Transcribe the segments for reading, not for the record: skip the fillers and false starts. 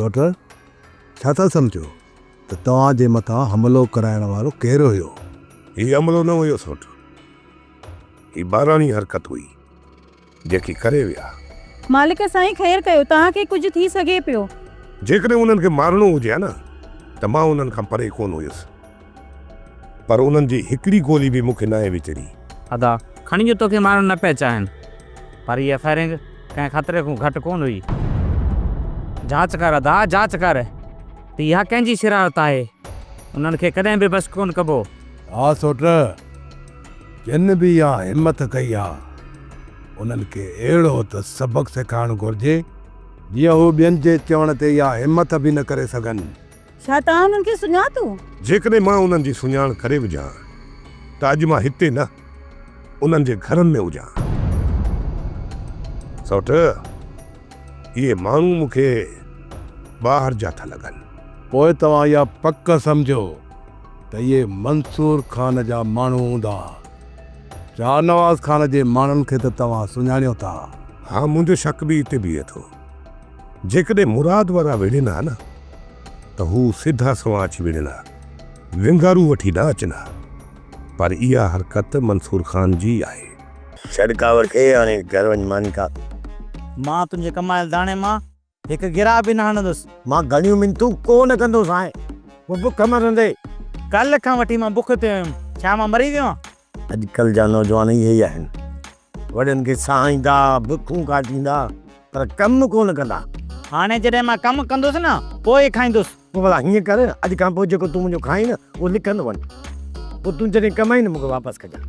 سوٽ، ڇا ٿا سمجهو ته توهان جي مٿان حملو ڪرائڻ وارو ڪير هيو؟ هي حملو نه هيو سوٽ، هي ٻاراڻي حرڪت هئي، جيڪي ڪري ويا. مالڪ سائين خير ڪيو، توهان کي ڪجهه ٿي سگهي پيو. جيڪڏهن انهن کي مارڻو هجي ها نه ته مان انهن کان پري ڪونه هيس. پر انهن جي هڪڙي گولي به مون کي ناهي وچڙي. ادا، کڻي جو توکي مارڻ نه پيا چاهين، پر هيء فائرنگ ڪنهن خطري کان گهٽ ڪونه هئي. جاچ ڪر ادا، جاچ ڪر ته اها ڪنهن جي شرارت آهي. انهن کي ڪڏهن به بخش ڪونه ڪبو. ها سوٽ، جن به اها همت ڪئي آ، انهن کي اهڙو ته سبق سيکارڻ گهرجي، جيئن هو ٻين جي چوڻ تي اها همت به نه ڪري سگهن. ڇا توهان انهن کي سڃاتو؟ جيڪڏهن مان انهن جي سڃاڻ ڪري وجهان ته اڄ مان هتي نه انهن جي گهرن ۾ هجان. سئوٽ، اهي ماڻهو مون کي ٻاهر جا ٿا لڳن. پوء توهان اها پڪ سمجهو ته اهي منصور خان جا ماڻهو هوندا. شاهنواز خان جي ماڻهن کي ته توهان سڃاڻيو ٿا. ها، منهنجو شڪ به اتي بيهي ٿو. جيڪڏهن مراد وارا وڙهن ها نه ته هو سڌا سنوان اچي وڙهن ها، ونگارو وٺي نه اچن ها، پر اها حرڪت منصور خان جي ئي آهي. ڇڏ ڪاوڙ کي، هاڻي گهر وڃ ماني کاء. مان تنهنجي ڪمايل داڻي مان هڪ گراهه به نه هڻندس. مان گهڻيون منٿون ڪو نه ڪندوسانء، پوء بک مرندي. ڪلهه کان وٺي مان بک تي هيم، ڇا مان مري ويو آهيان؟ اڄڪلهه جا نوجوان اهي ئي آهن. وڏن کي سهائيندا، بکون ڪاٽيندا، پر ڪم ڪونه ڪندا. هاڻي جڏهن مان ڪم ڪندس نه، پوء ئي کائيندس. پوء ڀلا هيئن ڪر، اڄ کان پوء جيڪو تون منهنجو کائين نه، اهو لکندو وڃ. پوء تون جڏهن ڪمائين نه، مون کي واپس ڪجان.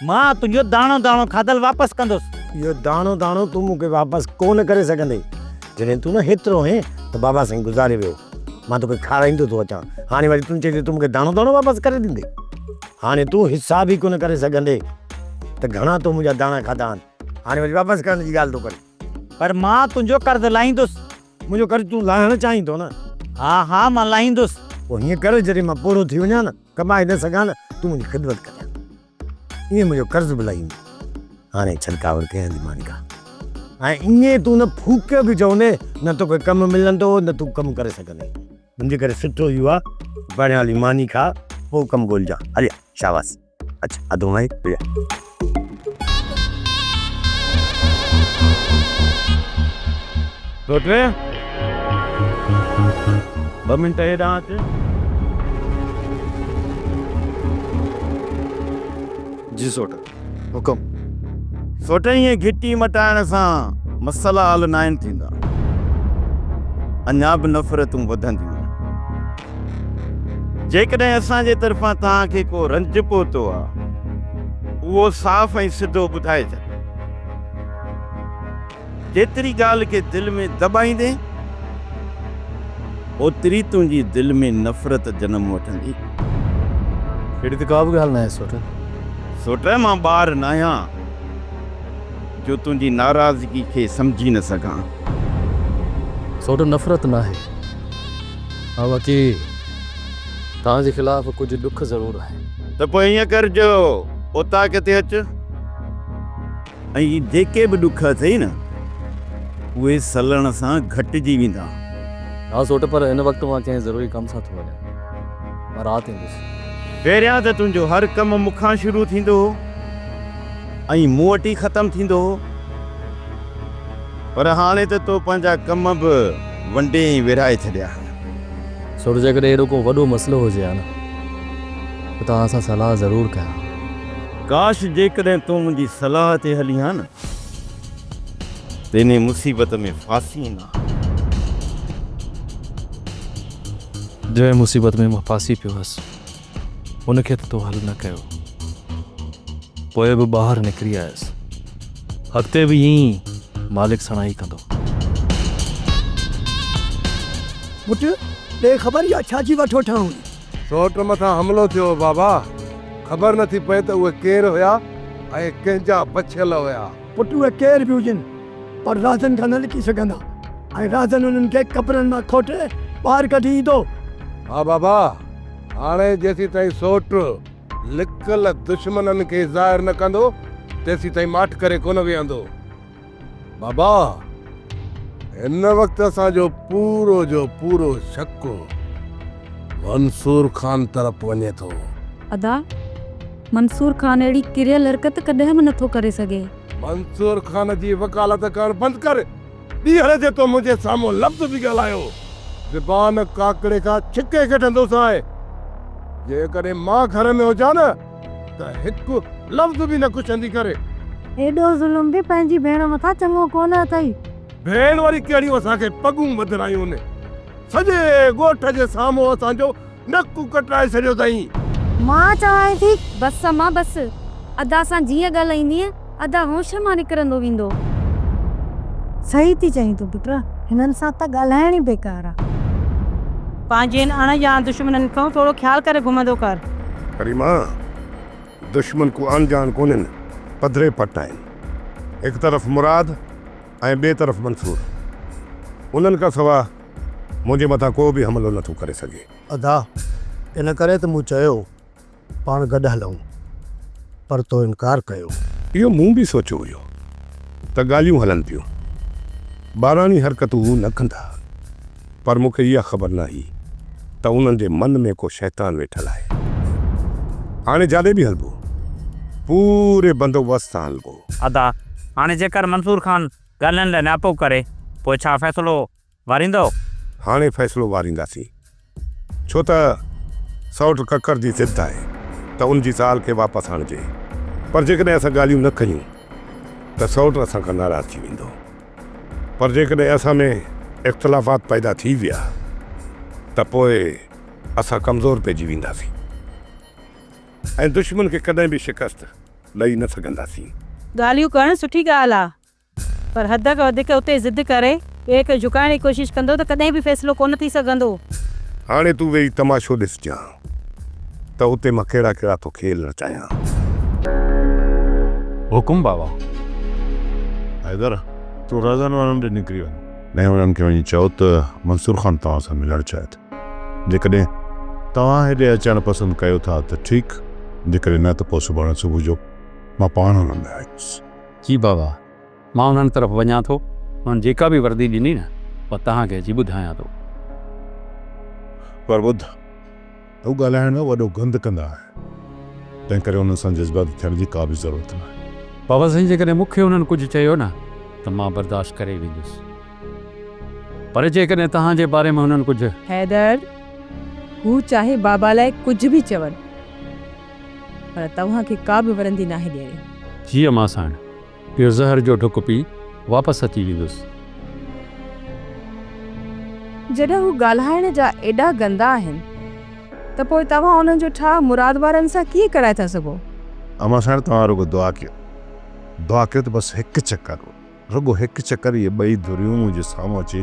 مان تنهنجو داڻو داڻو کاڌل واپس ڪندس. اهو داڻو داڻو تون مون کي واپس ڪونه ڪري سگهندين. جڏهن تون نه هيترو هئين ته بابا سائين گذاري ويو. مان توکي کارائيندو ٿو اچان. هاڻي وري تون چئين ٿو تون مون کي داڻو داڻو واپس ڪري ڏيندين. هاڻي تون حساب ئي ڪونه ڪري سگهندين ته گهڻا تو منهنجا داڻا کاڌا آهن. هاڻي وري واپس ڪرڻ جي ڳالهه ٿو ڪرين. پر مان تنهنجو قرض لاهيندس. منهنجو قرض تون لاهڻ چاهين ٿو نه؟ ها ها مان لاهيندس. پوء هيئن ڪر جڏهن مان پوڙهو ٿي وڃان نه، ڪمائي نه سگهان نه، تون منهنجي خدمت ڪجان. ائين منهنجو قرض به لهي ويندو. هاڻي ڇڏ ڪاوڙ ڪنهن هنڌ ماني کا. ۽ ائين تون نه ڦوڪ به چوندين نه توکي ڪم ملندو نه تون ڪم ڪري سگهندين. منهنجي ڪري سٺو اهو آ پهريان هلي ماني کاء پوء ڪم ڳولجان. هليا شاباس. اچ اڌو آهي هليا. سوٽ ٻه منٽ هيڏانهن اچ. جي سوٽ حڪم. سوٽ ائين گهٽي مٽائڻ سان مسئلا حل ناهن ٿيندا. اڃا به نفرتون وڌنديون. جيڪڏهن اسان جي طرفان توهان کي ڪو رنج پهتو آ، اهو صاف ۽ سڌو ٻڌائي ڇڏ. جيتري ڳالهه کي دل ۾ دٻائيندين، اوتري تنهنجي دل ۾ نفرت جنم وٺندي. اهڙي ته ڪا به ڳالهه ناهي سوٽ. سوٽ، مان ٻار ناهيان جو تنهنجي ناراضگي کي سمجهي نه سگهان. سوٽ، نفرت ناهي. ها باقي توهان جي خلاف ڪجهه ڏک ضرور آهن. ته پوء ائين ڪر جو اوطاق تي اچ. ۽ جيڪي به ڏک اٿئي نه، اهي سلڻ سان گهٽجي ويندا. ها سوٽ، پر هن وقت مان ڪنهن ضروري ڪم سان ٿو وڃان. مان رات ايندس. پهريان ته تنهنجو هر ڪم مون کان شروع ٿيندو هو ۽ مون وٽ ئي ختم ٿيندو هو، پر هاڻي ته تو پنهنجا ڪم به ونڊي ۽ ورهائي ڇڏيا آهن. سوٽ، جيڪڏهن اهڙو ڪو وڏو مسئلو هجي ها نه، ته توهان سان صلاح ضرور ڪيان ها. ڪاش جيڪڏهن تون منهنجي صلاح تي هلين ها نه ته انهي مصيبت ۾ ڦاسين نه ها. جنهن مصيبت ۾ مان ڦاسي پيو هئس، ان کي ته تو حل نه ڪيو. پوء به ٻاهر نڪري آيس. اڳتي به ائين ئي مالڪ سڻائي ڪندو. پٽ، ڏي خبر اها ڇا جي وٺ وٺان هئي؟ سئوٽ مٿان حملو ٿيو هو بابا، خبر نٿي پئي ته اهي ڪير هيا ۽ ڪنهن جا بڇيل هيا. پٽ اهي ڪير به هجن پر رازن کان نه لڪي سگهندا ۽ رازن انهن کي قبرن مان کوٽي ٻاهر ڪڍي ايندو. ها بابا، هاڻي جيسيتائين سئوٽ لڪل دشمنن کي ظاهر نه ڪندو، تيسيتائين ماٺ ڪري ڪونه ويهندو. بابا! هن وقت اسان جو پورو جو پورو شڪ منصور خان طرف وڃي ٿو. ادا، منصور خان اهڙي ڪريل حرڪت ڪڏهن به نٿو ڪري سگهي. منصور خان جي وڪالت ڪرڻ بند ڪر. ٻيهر جي تو منهنجي سامهون لفظ به ڳالهايو، زبان ڪاڪڙي کان ڇڪي ڪڍندوسانء. جيڪڏهن مان گهر ۾ هجان نه ته هڪ لفظ به نه ڪڇندي ڪري. ايڏو ظلم به پنهنجي ڀيڻ مٿان چڱو ڪونه اٿئي. ڀيڻ وري ڪهڙيون اسان کي پڳون ٻڌرايون. سڄي ڳوٺ جي سامهون اسان جو نڪ ڪٽرائي ڇڏيو اٿئي. مان چوانء ٿي. بس امان بس. ادا سان جيئن ڳالهائيندينء، ادا هوش مان نڪرندو ويندو. صحيح ٿي چئين تون پٽ. هنن سان ته ڳالهائڻ ئي بيڪار آ. پنهنجين اڻ ڄاڻ دشمنن کان ٿورو خيال ڪري گهمندو ڪر. ڪريما، دشمن ڪو اڻ ڄاڻ ڪونهن، پڌري پٽ آهن. هڪ طرف مراد ۽ ٻئي طرف منصور. انهن کان سوا منهنجي مٿان ڪو به حملو نٿو ڪري سگهي. ادا، ان ڪري ته مون چيو پاڻ گڏ هلون، پر تو انڪار ڪيو. اهو مون به سوچيو هيو ته ڳالهيون هلن پيون، ٻاراڻي حرڪتون هو نه ڪندا، پر مون کي اها خبر نه هئي ته انهن جي من ۾ ڪو شيطان ويٺل آهي. هاڻي جاڏي به هلبو، پوري بندوبست سان هلبو. ادا، هاڻي جيڪر منصور خان ڳالهين لاء نياپو ڪري، پوء ڇا فيصلو واريندؤ؟ هاڻي فيصلو وارينداسين. ڇو ته سئوٽ ڪڪر جي ضد آهي ته ان جي زال کي واپس آڻجي. پر جيڪڏهن اسان ڳالهيون نه ڪيون ته سئوٽ اسان کان ناراض ٿي ويندو. پر جيڪڏهن اسان ۾ اختلافات پيدا ٿي ويا ته پوء اسان ڪمزور پئجي وينداسين ۽ دشمن کي ڪڏهن به شڪست ڏئي نه سگهنداسين. ڳالهيون ڪرڻ سٺي ڳالهه آ. پر حد کان وڌيڪ اتي ضد ڪري ٻئي کي جهڪائڻ جي ڪوشش ڪندو ته ڪڏهن به فيصلو ڪونه ٿي سگهندو. هاڻي تون ويهي تماشو ڏسجان ته اتي مان ڪهڙا ڪهڙا ٿو کيل رچايان. حڪم بابا. حيدر، تون رهزن وارن ڏي نڪري وڃ. ۽ انهن کي وڃي چئو ته منصور خان توهان سان ملڻ چاهي ٿو. جيڪڏهن توهان هيڏي اچڻ پسند ڪيو ٿا ته ٺيڪ، جيڪڏهن نه ته پوء سڀاڻي صبح جو مان پاڻ انهن ڏانهن ايندس. جي بابا، مان انهن طرف وڃان ٿو، انهن جيڪا به وردي ڏني نه، اها توهان کي اچي ٻڌايان ٿو. پر ٻڌ، هو ڳالهائڻ ۾ وڏو گند ڪندا آهن، تنهنڪري انهن سان جذباتي ٿيڻ جي ڪا به ضرورت ناهي. بابا سائين، جيڪڏهن مون کي انهن ڪجهه چيو نه ته مان برداشت ڪري ويندس، پر جيڪڏهن توهان جي باري ۾ انهن ڪجهه. حيدر، هو چاهي بابا لاء ڪجهه به چون. پر توهان کي ڪا به ورندي ناهي ڏيڻي. جي امان سائڻ، اهو زهر جو ڍڪ پي واپس اچي ويندس. جڏهن هو ڳالهائڻ جا ايڏا گندا آهن ته پوء توهان انهن جو ٺاهه مراد وارن سان ڪيئن ڪرائي ٿا سگهو؟ امان سائڻ توهان رڳو دعا ڪيو، دعا ڪيو ته بس هڪ چڪر، رڳو هڪ چڪر اهي ٻئي ڌريون منهنجي سامهون اچي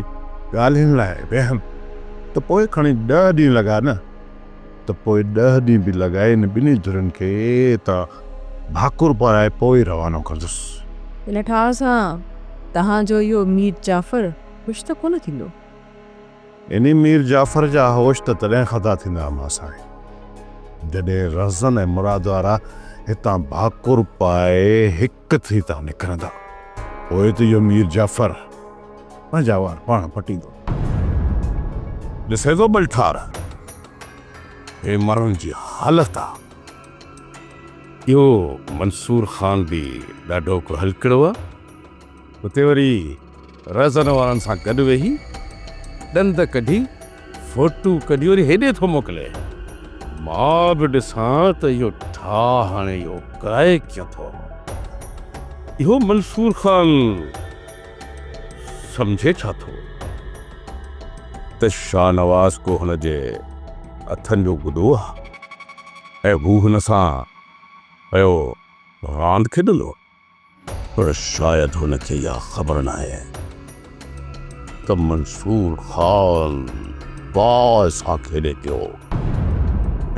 ڳالهين لاء ويهن ته پوء کڻي ڏهه ڏينهن لڳا نه ته پوء ڏهه ڏينهن به لڳائي ان ٻنهي ڌرين کي ته ڀاڪر پارائي پوء ئي روانو ڪندس. ان ٺاهه سان توهان جو اهو مير جعفر خوش ته ڪونه ٿيندو. انهي مير جعفر جا هوش ته تڏهن خطا ٿيندا امان سائين، جڏهن رهزن ۽ مراد وارا هتان ڀاڪر پائي هڪ ٿي هتان نڪرندا. پوء ته اهو مير جعفر پنهنجا وار پاڻ پٽيندو. ڏسين ٿو ٻلٺار، هي مرڻ جي حالت آ. اهو منصور خان به ڏاڍو ڪو هلڪڙو آ. اتي وري رهزن وارن سان گڏ ويهي ڏند ڪڍي فوٽو ڪڍي وري هيڏي ٿو موڪلي. مان به ڏسان ته اهو ٺاهه هاڻي اهو ڪرائي ڪيئن ٿو. اهو منصور خان سمجهي ڇا ٿو ته شاهنواز ڪو هن جي هٿن جو گڏو آ ۽ هو هن سان پيو راند کيڏندو. پر شايد هن کي اها خبر ناهي ته منصور خان باهه سان کيڏي پيو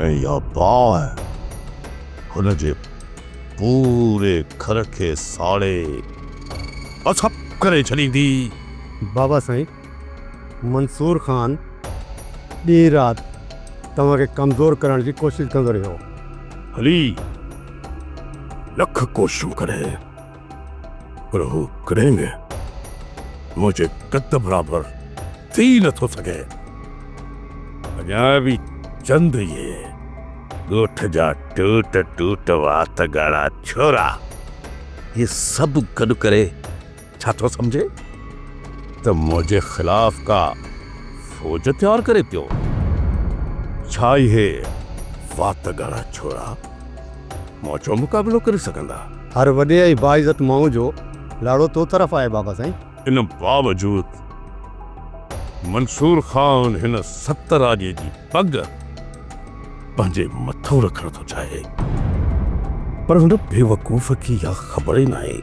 ۽ اها باهه هن جي پوري گهر کي ساڙي ڀسم ڪري ڇڏيندي. بابا سائين، منصور خان ڏينهن رات توهان کي ڪمزور ڪرڻ جي ڪوشش ڪندو رهيو. هلي لک ڪوششون ڪري پر هو ڪڏهن به منهنجي قد برابر ٿي نه ٿو سگهي. اڃا به چند اهي ڳوٺ جا ٽوٽ ٽوٽ وات ڳاڙها ڇورا اهي سڀ گڏ ڪري ڇا ٿو سمجهي ته منهنجي خلاف ڪا فوج تيار ڪري پيو؟ ڇا اهي وات ڳاڙها ڇورا منهنجو مقابلو ڪري سگهندا؟ هر وڏي ۽ باعزت ماڻهو جو لاڙو تو طرف آهي بابا سائين. ان باوجود منصور خان هن ست راڄي جي پڳ پنهنجي مٿو رکڻ ٿو چاهي پر هن بيوقوف کي اها خبر ئي ناهي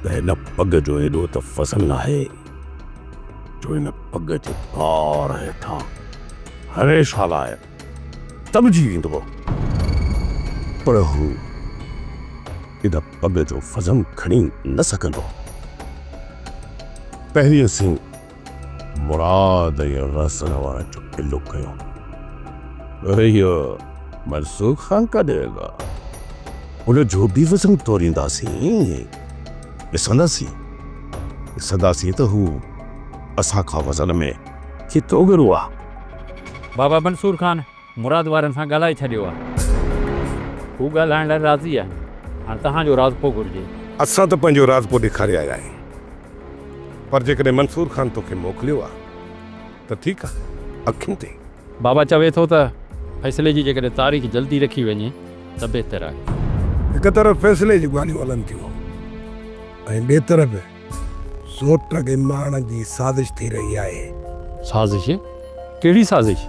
ته هن پڳ جو ايڏو ته وزن آهي جو هن پڳ جي بار هيٺان هميشه لاء دٻجي ويندو پر هو ان پڳ جو وزن کڻي نه سگهندو. پهرين اسين مراد ۽ رهزن وارن جو قلعو ڪيو. اهو منصور خان ڪاڏي ويندو آ؟ ان جو به وزن تورينداسين. ڏسنداسين، ڏسنداسين ته هو اسان کان وزن ۾ ڪيترو ڳرو آ. بابا منصور خان مراد وارن سان ڳالهائي ڇڏيو آ. هو ڳالهائڻ لاء راضي آهن. هاڻ توهان جو راضپو گهرجي. اسان ته پنهنجو راضپو ڏيکاري آيا آهيون. پر جيڪڏهن منصور خان توکي موڪليو آ ته ٺيڪ آ، اکين تي. بابا چوي ٿو ته فيصلي جي جيڪڏهن تاريخ جلدي رکي وڃي ته بهتر آهي. هڪ طرف فيصلي جون ڳالهيون هلن ٿيون ۽ ٻئي طرف سوٽ کي مارڻ جي سازش ٿي رهي آهي. سازش؟ ڪهڙي سازش؟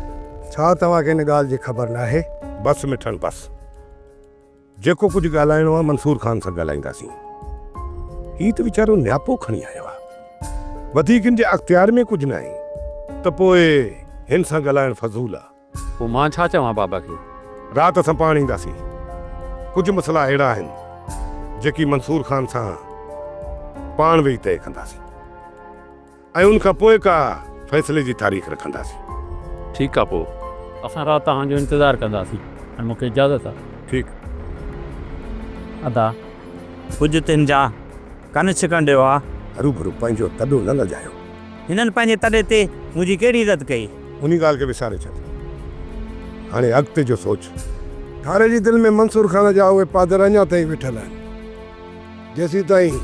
ڇا توهان کي ان ڳالهه جي خبر ناهي؟ بس مٺڻ بس. جيڪو ڪجهه ڳالهائڻو آهي منصور خان سان ڳالهائينداسين. هي ته ويچارو نياپو کڻي آيو آهي. وڌيڪ هن جي اختيار ۾ ڪجهه ناهي ته پوء هن سان ڳالهائڻ فضول آهي. پوء مان ڇا چوان بابا کي؟ رات اسان پاڻ اينداسين. ڪجهه مسئلا اهڙا آهن جيڪي منصور خان سان پاڻ ويهي طئي ڪنداسين. ۽ ان کان پوء ڪا فيصلي جي تاريخ رکنداسين. ٺيڪ آ پوء اسان رات توهان جو انتظار ڪنداسين. هاڻي مون کي اجازت آ. ٺيڪ. ادا ڪجهه تن جا ڪن ڇڪڻ ڏيو ها. هروڀرو پنهنجو تڏو نه لڄايو. هنن پنهنجي تڏي تي منهنجي ڪهڙي عزت ڪئي. انهي ڳالهه کي وساري ڇڏ. هاڻي اڳتي جو سوچ. ٺاري جي دل ۾ منصور خان جا اهي پادر اڃا تائين ويٺل آهن. جيسيتائين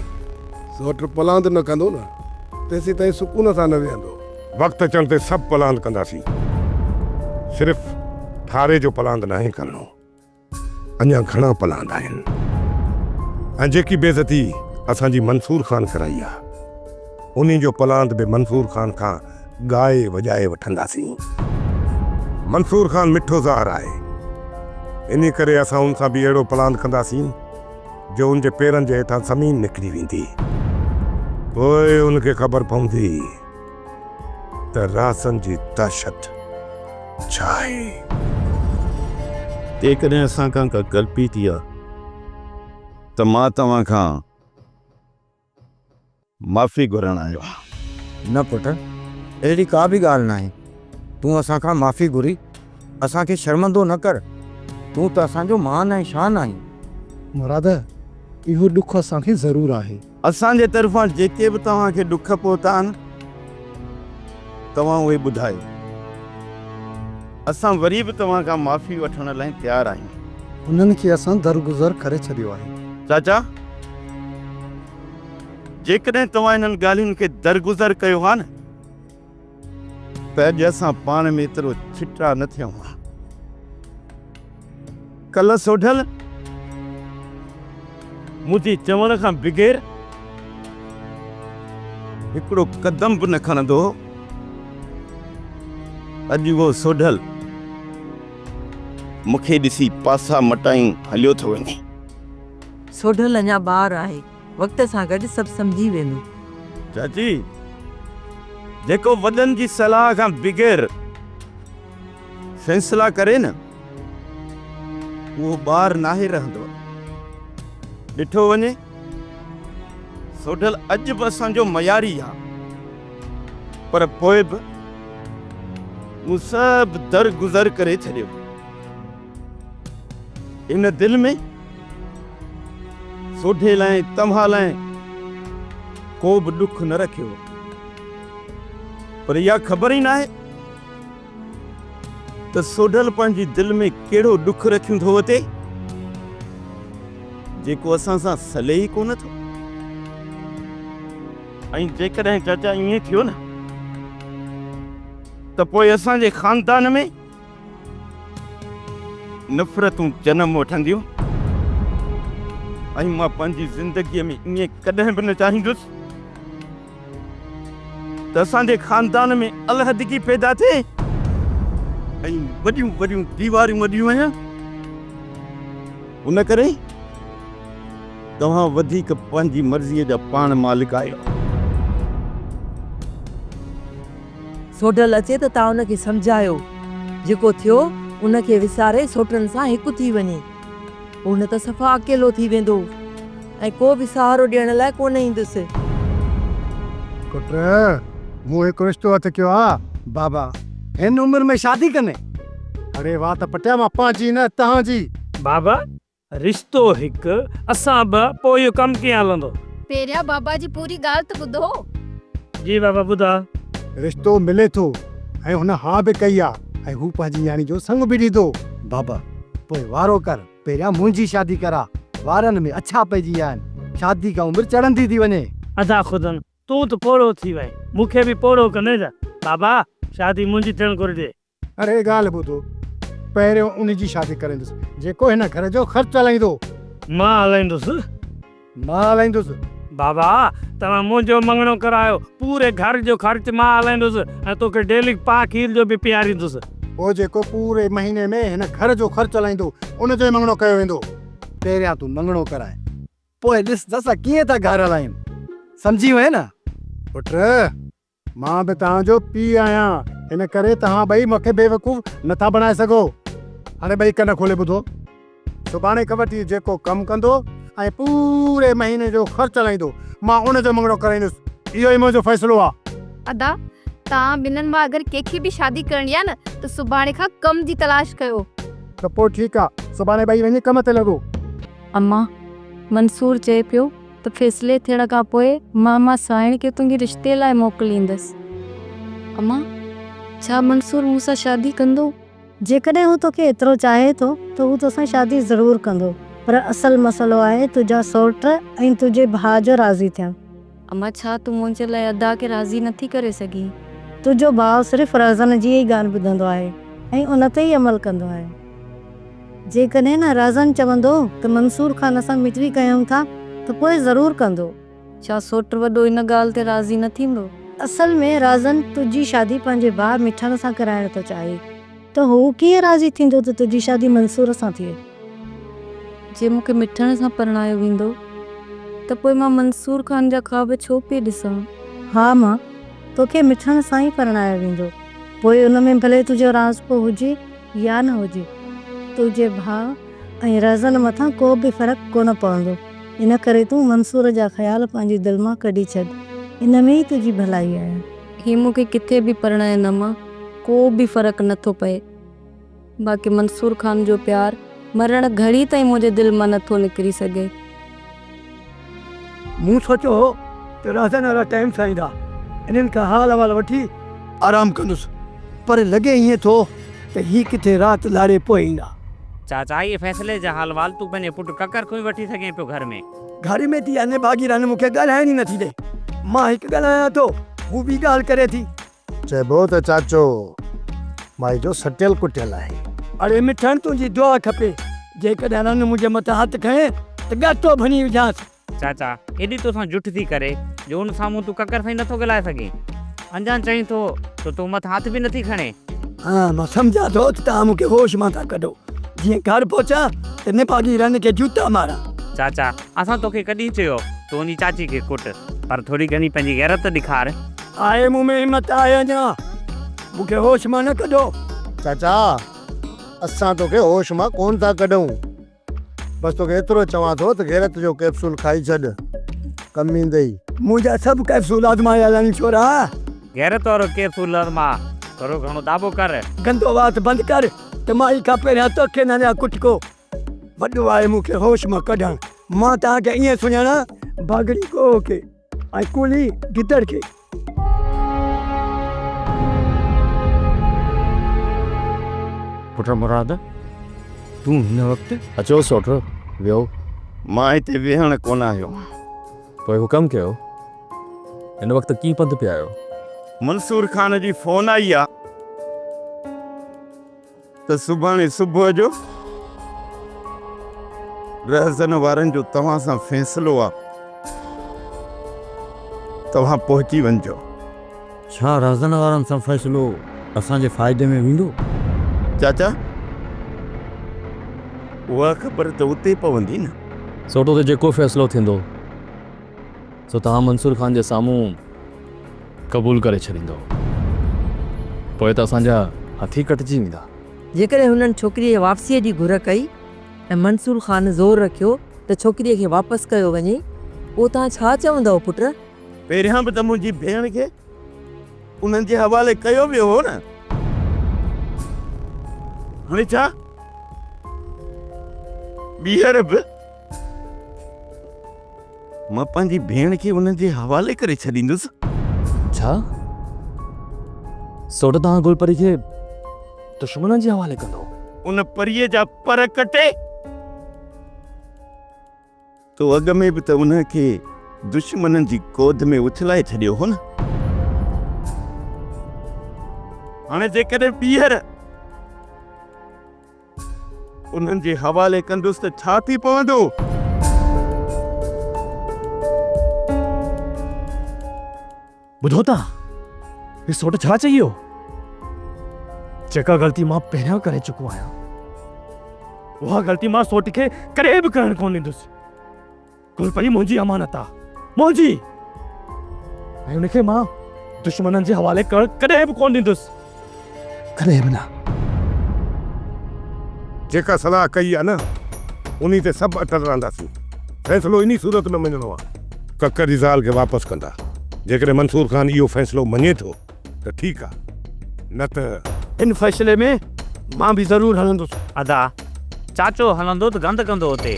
سوٽ پلاند نه ڪندو نه، تيسيتائين سڪون سان نه ويهندو. وقت اچڻ تي سڀ پلاند ڪنداسين. صرف ٺاري جو پلاند ناهي ڪرڻو. اڃا گهڻا پلاند آهن. ۽ جيڪي بيعزتي اسان جي منصور خان ڪرائي آ، انهي جو پلاند به منصور خان کان ڳائي وڄائي وٺنداسين. منصور خان مٺو زهر آهي، انهي ڪري اسان ان سان به اهڙو پلاند ڪنداسين، جو ان جي پيرن جي هيٺان زمين نڪري ويندي. پوء ان کي خبر پوندي ته رازن جي دهشت ڇا آهي. جيڪڏهن اسان کان ڪا غلطي ٿي آ ته مان توهان کان معافي گهرڻ آيو آهيان. نه پٽ، اهڙي ڪا به ڳالهه ناهي. تون اسان کان معافي گهري اسان کي شرمندو نه ڪر. تون ته اسان جو مان ۽ شان آهين. مراد، اهو ڏک اسان کي ضرور آهي. اسان جي طرفان جيڪي به توهان کي ڏک پهتا آهن، توهان اهي ٻڌايو. اسان وري به توهان کان معافي وٺڻ لاء تيار آهيون. انهن کي اسان درگذر ڪري ڇڏيو آهي. چاچا! جيڪڏهن توهان انهن ڳالهين کي درگذر ڪيو ها نه ته اڄ اسان پاڻ ۾ ايترو ڇٽا نه ٿيون ها. ڪلهه سوڍل منهنجي چوڻ کان بغير هڪڙو قدم به نه کڻندو هو. اڄ اهو سوڍل مون کي ڏسي پاسا مٽائي هليو ٿو وڃي. سوڍل اڃا ٻار آهي، وقت سان گڏ سڀ سمجهي ويندو. چاچي، جيڪو وڏن جي صلاح کان بغير فيصلا ڪري نه، اهو ٻار ناهي رهندو. ڏٺو وڃي، سوڍل اڄ به اسان جو معياري آ، پر پوء به مون سڀ درگذر ڪري ڇڏيو. ان دل ۾ سوڍي لاء توهان لاء ڪو به ڏک نه رکيو پر اها خبر ئي ناهي ته سوڍل پنهنجي دل ۾ ڪهڙو ڏک رکيون ٿو وتي جيڪو اسان سان سلي ئي ڪونه ٿو. ۽ جيڪڏهن چاچا ائين ٿيو نه ته پوء اسان جي خاندان ۾ نفرتون جنم وٺنديون ۽ مان پنهنجي زندگيء ۾ ائين ڪڏهن به نه چاهيندس ته اسان جي خاندان ۾ علحدگي پيدا ٿئي ۽ وڏيون وڏيون ديواريون اڏيون وڃن. ان ڪري توهان وڌيڪ پنهنجي مرضيء جا پاڻ مالڪ آهيو. سوڍل اچي ته توهان ان کي سمجهايو. جيڪو ٿيو، ان کي وساري سوٽن سان هڪ ٿي وڃي. هو نه ته صفا اڪيلو ٿي ويندو ۽ ڪو به سهارو ڏيڻ لاء ڪونه ايندس. پٽ، مون هڪ رشتو هٿ ڪيو آ. بابا، هن عمر ۾ شادي ڪندين؟ اڙي وات پٽيا، مان پنهنجي نه، تهان جي. بابا، رشتو هڪ، اسان ٻه، پوء اهو ڪم ڪيئن هلندو؟ پهريان بابا جي پوري ڳالهه ته ٻڌو. جي بابا ٻڌاء. رشتو ملي ٿو ۽ هن ها به ڪئي آ ۽ هو پنهنجي نياڻي جو سڱ به ڏيندو. بابا، پوء وارو ڪر، پهريان منهنجي شادي ڪراء، وارن ۾ اڇا پئجي ويا آهن، شادي کان عمر چڙهندي ٿي وڃي. ادا خدن، تون ته پوڙهو ٿي وئين، مون کي به پوڙهو ڪندين ڇا؟ بابا، شادي منهنجي ٿيڻ گهرجي. اڙي ڳالهه ٻڌو، پهريون ان جي شادي ڪرائيندس، جيڪو هن گهر جو خرچ هلائيندو. مان هلائيندس. مان هلائيندس. بابا، توهان منهنجو مڱڻو ڪرايو، پوري گهر جو خرچ مان هلائيندس ۽ توکي ڊيلي پاء کير جو به پياريندس. پوء جيڪو پوري مهيني ۾ هن گهر جو خرچ هلائيندو، ان جو ئي مڱڻو ڪيو ويندو. پهريان تون مڱڻو ڪراء، پوء ڏس ته اسان ڪيئن ٿا گهر هلايون. سمجهي وئين نه؟ پٽ، مان به توهان جو پيء آهيان، ان ڪري توهان ٻئي مون کي بيوقوف نه ٿا بڻائي سگهو. هاڻي ٻئي ڪن کولي ٻڌو. سڀاڻي کان وٺي جيڪو ڪم ڪندو ۽ پوري مهيني جو خرچ هلائيندو، مان ان جو مڱڻو ڪرائيندس. اهو ئي منهنجو فيصلو آهي. ادا، توهان ٻنهن مان اگر ڪنهن کي به شادي ڪرڻي آهي نه ته سڀاڻي کان ڪم جي تلاش ڪيو. ته پوء ٺيڪ آهي، سڀاڻي ٻئي وڃي ڪم تي لڳو. امان، منصور چئي پيو ته فيصلي ٿيڻ کان پوء مان مان سانئڻ کي تنهنجي رشتي لاء موڪليندس. امان، ڇا منصور مون سان شادي ڪندو؟ جيڪڏهن هو توکي ايترو چاهي ٿو ته هو توسان شادي ضرور ڪندو، پر اصل مسئلو آهي تنهنجا سئوٽ ۽ تنهنجي ڀاء جو راضي ٿيڻ. امان، ڇا تون منهنجي لاء ادا کي راضي نٿي ڪري سگهين؟ تنهنجو ڀاء صرف رازن جي ئي ڳالهه ٻڌندو آهي ۽ ان تي ئي عمل ڪندو آهي. جيڪڏهن نه رازن چوندو ته منصور خان سان مٽي ڪيون ٿا ته پوء ضرور ڪندو. ڇا سوٽ وڏو ان ڳالهه تي راضي نه ٿيندو؟ اصل ۾ رازن تنهنجي شادي پنهنجي ڀاء مٺڻ سان ڪرائڻ ٿو چاهي ته هو ڪيئن راضي ٿيندو ته تنهنجي شادي منصور سان ٿئي. جي مون کي مٺڻ سان پرڻايو ويندو ته پوء مان منصور خان جا خواب ڇو پئي ڏسان؟ ها مان توکي مٺڻ سان ئي پرڻايو ويندو. پوء ان ۾ ڀلي تنهنجو راضپو هجي يا نه هجي، تنهنجي ڀاء ۽ رهزن مٿان ڪو به فرق ڪونه پوندو. ان ڪري تون منصور جا خيال پنهنجي دل مان ڪڍي ڇڏ. ان ۾ ئي تنهنجي ڀلائي آهي. هي مون کي ڪٿي به پرڻائين امان، ڪو به فرق نه ٿو پئي. باقي منصور خان جو پيار مرڻ گهڙي تائين منهنجي دل مان نه ٿو نڪري سگهي. مون سوچيو هو ته رهزن وارا ٽائيم سان ايندا، انهن کان حال احوال وٺي آرام ڪندس، پر لڳي ائين ٿو ته هي ڪٿي رات لاڙي پوء ايندا. چاچا، اهي فيصلي جا حال احوال تون پنهنجي پٽ ڪڪر کان ئي وٺي سگهين پيو گهر ۾. گهر ۾ ٿي اها نڀاڳي رن مون کي ڳالهائڻ ئي نٿي ڏئي. مان هڪ ڳالهايان ٿو، هو ٻي ڳالهه ڪري ٿي. چئبو ته چاچو مائي جو سٽيل ڪٽيل آهي. اڙي مٺڻ تنهنجي دعا کپي، جيڪڏهن رن منهنجي مٿان هٿ کڻي ته ڳاٽو ڀڃي وجهانس. چاچا، ايڏي توسان جٺ ٿي ڪري جو ان سامهون تون ڪڪر سائين نٿو ڳالهائي سگهين. اڃان چئين ٿو ته تو مٿان هٿ به نٿي کڻي. ها، مان سمجهان ٿو ته توهان مون کي هوش مان ٿا ڪڍو. جيئن گهر پهچان ته نڀاڳي رن کي جوتا ماران. چاچا، اسان توکي ڪڏهن چيو تون انهي چاچي کي ڪٽ، پر ٿوري گهڻي پنهنجي غيرت ته ڏيکار. آهي مون ۾ همت آهي اڃا، مون کي هوش مان نه ڪڍو. چاچا، اسان توکي هوش مان ڪونه ٿا ڪڍون. بس توکي ايترو چوان ٿو ته غيرت جو ڪئپسول کائي ڇڏ، ڪم ايندئي. منهنجا سڀ ڪئپسول آزمايل آهن ڇورا. غيرت وارو ڪئپسول آزما، ٿورو گهڻو داٻو ڪر. گندو وات بند ڪر ته مائي کان پهريان توکي نه ڏيان ڪٽڪو. وڏو آهي مون کي هوش مان ڪڍڻ. مان توهان کي ائين سڃاڻان باگڙي ڳوهه کي. ۽ ڪولهي گدڙ کي. پٽ مراد، تون هن وقت؟ اچو سوٽ، ويهو. مان هتي ويهڻ ڪونه آيو آهيان. پوء حڪم ڪيو، هن وقت ڪيئن پنڌ پيا آهيو؟ منصور خان جي فون آئي آ ته سڀاڻي صبح جو رهزن وارن جو توهان سان فيصلو آ، توهان پهچي وڃجو. ڇا رهزن وارن سان فيصلو اسان جي فائدي ۾ ويندو؟ چاچا، اها خبر ته اتي پوندي نه. سوٽو ته جيڪو فيصلو ٿيندو سو توهان منصور خان جي سامهون قبول ڪري ڇڏيندؤ. پوء ته اسان جا هٿ ئي ڪٽجي ويندا. جيڪڏهن هنن ڇوڪريء جي واپسيء جي گهر ڪئي ۽ منصور خان زور رکيو ته ڇوڪريء کي واپس ڪيو وڃي، پوء توهان ڇا چوندؤ پٽ؟ پهريان به ته منهنجي ڀيڻ کي انهن جي حوالي ڪيو ويو هو نه. هاڻي ڇا ٻيهر به مان پنهنجي ڀيڻ کي انهن جي حوالي ڪري ڇڏيندس؟ ڇا؟ سوٽ توهان گل پري کي دشمنن جي حوالي ڪندو؟ ان پريء جا پر ڪٽي تو اڳ ۾ به ته انهن کي دشمنن جي گود ۾ اڇلائي ڇڏيو هو نه؟ هاڻي جيڪڏهن ٻيهر انهن جي حوالي ڪندس ته ڇا ٿي پوندو؟ ٻڌو ٿا، هي سوٽ ڇا چئي ويو؟ جيڪا غلطي مان پهريان ڪري چڪو آهيان، اها غلطي مان سوٽ کي ڪڏهن به ڪرڻ ڪونه ڏيندس. گل پري منهنجي امانت آ، منهنجي! ۽ ان کي مان دشمنن جي حوالي ڪرڻ ڪڏهن به ڪونه ڏيندس، ڪڏهن به نه. جيڪا صلاح ڪئي آ نه، انهي تي سڀ اٽل رهنداسين. فيصلو انهي صورت ۾ مڃڻو آ. ڪڪر جي زال کي واپس ڪندا. جيڪڏهن منصور خان اهو فيصلو مڃي ٿو ته ٺيڪ آ، نه ته. ان فيصلي ۾ مان به ضرور هلندس. ادا، چاچو هلندو ته گند ڪندو اتي.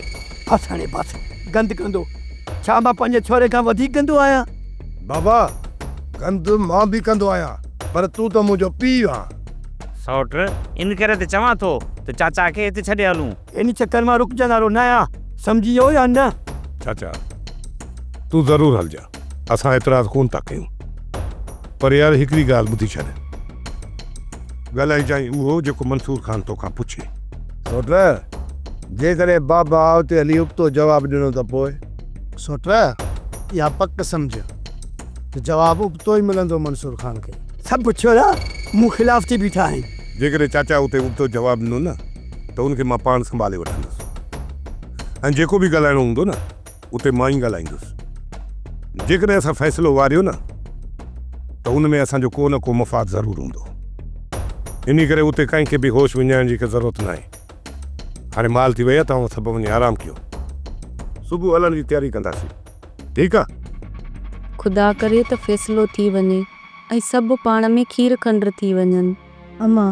بس هاڻي بس، گند ڪندو. ڇا مان پنهنجي ڇوري کان وڌيڪ گندو آهيان؟ بابا، گند مان به ڪندو آهيان، پر تون ته منهنجو پيء آن. سئوٽ، ان ڪري ته چوان ٿو ته چاچا کي هتي ڇڏي هلون. ان چڪر مان رڪجڻ وارو نه آهيان، سمجهي ويو يا نه؟ چاچا، تون ضرور هلجان، اسان اعتراض ڪونه ٿا ڪيون. پر يار هڪڙي ڳالهه ٻڌي ڇڏ. ڳالهائجانء اهو جيڪو منصور خان توکان پڇي. سوٽ، جيڪڏهن بابا اتي هلي ابتو جواب ڏنو ته پوء؟ سوٽ، اها پڪ سمجهه ته جواب ابتو ئي ملندو منصور خان کي. سڀ ڇورا مون خلاف ٿي بيٺا آهن. جيڪڏهن چاچا اتي ابتو جواب ڏنو نه ته ان کي مان پاڻ سنڀالي وٺندس ۽ جيڪو به ڳالهائڻو هوندو نه اتي مان ئي ڳالهائيندس. جيڪڏهن اسان فيصلو واريو نه ته ان ۾ اسان جو ڪو نه ڪو مفاد ضرور هوندو. انهي ڪري اتي ڪنهن کي به هوش وڃائڻ جي ڪا ضرورت ناهي. هاڻي مهل ٿي وئي آهي توهان سڀ وڃي آرام ڪيو. صبح هلڻ جي تياري ڪنداسين. ٺيڪ آ؟ خدا ڪري ته فيصلو ٿي وڃي ۽ سڀ پاڻ ۾ کير کنڊ ٿي وڃن. امان،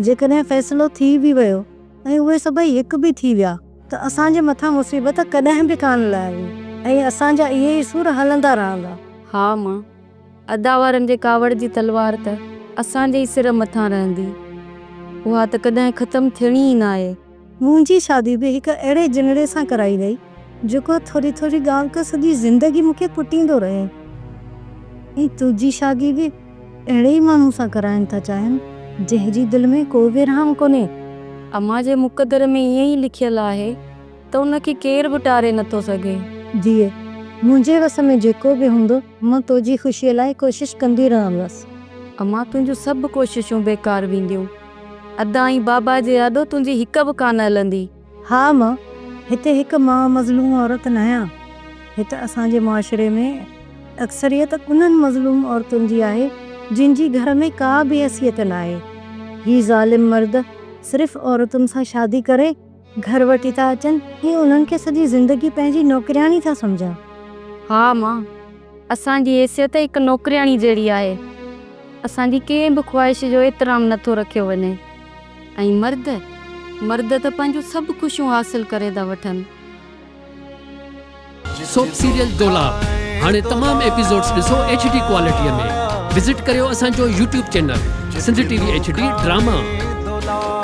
جيڪڏهن فيصلو ٿي به ويو ۽ اهي سڀئي هڪ به ٿي ويا ته اسان جي مٿان مصيبت ڪڏهن به ڪانه لهندي ۽ اسان جا اهي ئي سور هلندا رهندا. ها امان، ادا وارن جي ڪاوڙ جي تلوار ته اسان جي ئي سر مٿان رهندي. اها ته ڪڏهن ختم ٿيڻي ئي ناهي. منهنجي شادي به هڪ اهڙي جنڙي سان ڪرائي وئي، جيڪو ٿوري ٿوري ڳالهه تي سڄي زندگي مون کي ڪٽيندو رهيو ۽ تنهنجي شادي به اهڙي ئي ماڻهو سان ڪرائڻ ٿا چاهين، جنهن جي دل ۾ ڪو به رحم ڪونهي. امان جي مقدر ۾ ائين ئي لکيل آهي ته ان کي ڪير به ٽاري نٿو سگهي. ڌيء، منهنجي وس ۾ جيڪو به هوندو، مان تنهنجي خوشيء لاء ڪوشش ڪندي رهندس. امان تنهنجون سڀ ڪوششون بيڪار وينديون. ادا ۽ بابا جي آڏو تنهنجي هڪ به ڪانه هلندي. ها مان هتي هڪ مان مظلوم عورت ناهيان. هت اسان جي معاشري ۾ اڪثريت انهن مظلوم عورتن جي آهي جن جي گهر ۾ ڪا به حيثيت ناهي. هي ظالم مرد صرف عورتن سان شادي ڪري گهر وٺي ٿا اچن ۽ انهن کي سڄي زندگي پنهنجي نوڪرياڻي ٿا سمجهن. ها امان، اسان جي حيثيت هڪ نوڪرياڻي جهڙي آهي. اسان جي ڪنهن به خواهش جو احترام نه ٿو رکيو وڃي ۽ مرد، مرد ته پنهنجون سڀ خوشيون حاصل ڪري ٿا وٺن. سوپ سيريل دولاب هاڻي تمام ايپيسوڊز ڏسو ايڇ ڊي ڪوالٽيء ۾. وزٽ ڪريو اسان جو YouTube channel Sindh T V H D drama.